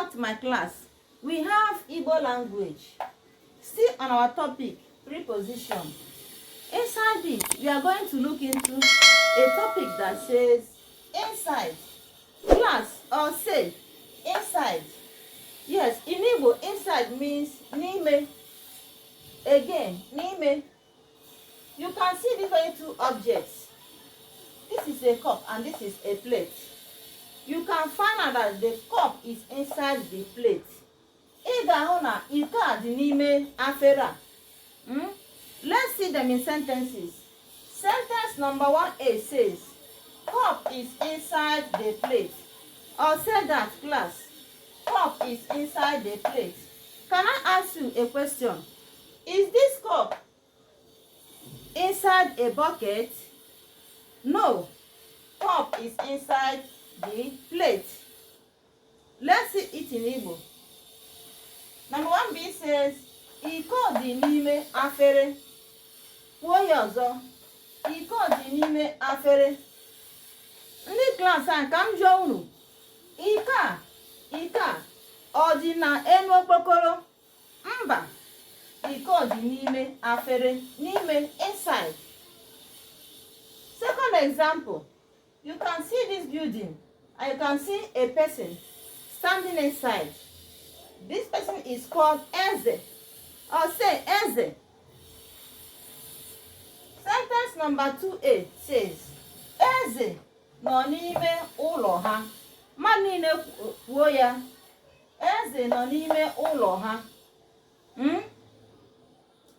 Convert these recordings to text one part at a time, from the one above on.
back to my class. We have Igbo language. Still on our topic, preposition. Inside it, we are going to look into a topic that says inside. Class, or say inside. Yes, in Igbo, inside means n'ime. Again, n'ime. You can see the very two objects. This is a cup and this is a plate. You can find out that the cup is inside the plate. Ị ga-ahụ na iko a dị n'ime afere a. Let's see them in sentences. Sentence number 1A says, "Cup is inside the plate." Or say that, class. Cup is inside the plate. Can I ask you a question? Is this cup inside a bucket? No. Cup is inside the plate. Let's see it in Igbo. Number 1B says, "Iko dị n'ime afere." Kwuo ya ọzọ. Iko dị n'ime afere. Ndị klaasị anyị, ka m jụọ unu. Iko a, ọ dị na enu okpokoro? Mba. Iko dị n'ime afere. N'ime, inside. Second example. You can see this building and you can see a person standing inside. This person is called Eze. Or say Eze. Sentence number 2A says, "Eze nọ n'ime ụlọ ha." Mmadụ niile kwuo ya. Eze nọ n'ime ụlọ ha.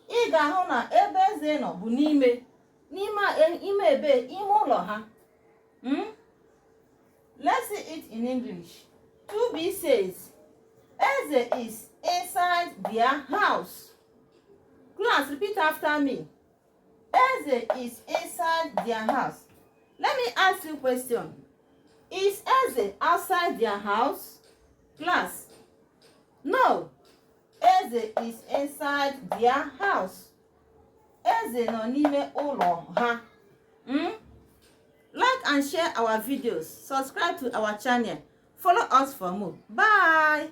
Ị ga-ahụ na ebe eze nọ bụ n'ime ebe ime ụlọ ha. Let's see it in English. 2B says, "Eze is inside their house." Class, repeat after me. Eze is inside their house. Let me ask you a question. Is Eze outside their house? Class. No. Eze is inside their house. Eze nọ n'ime ụlọ ha. Like and share our videos. Subscribe to our channel. Follow us for more. Bye.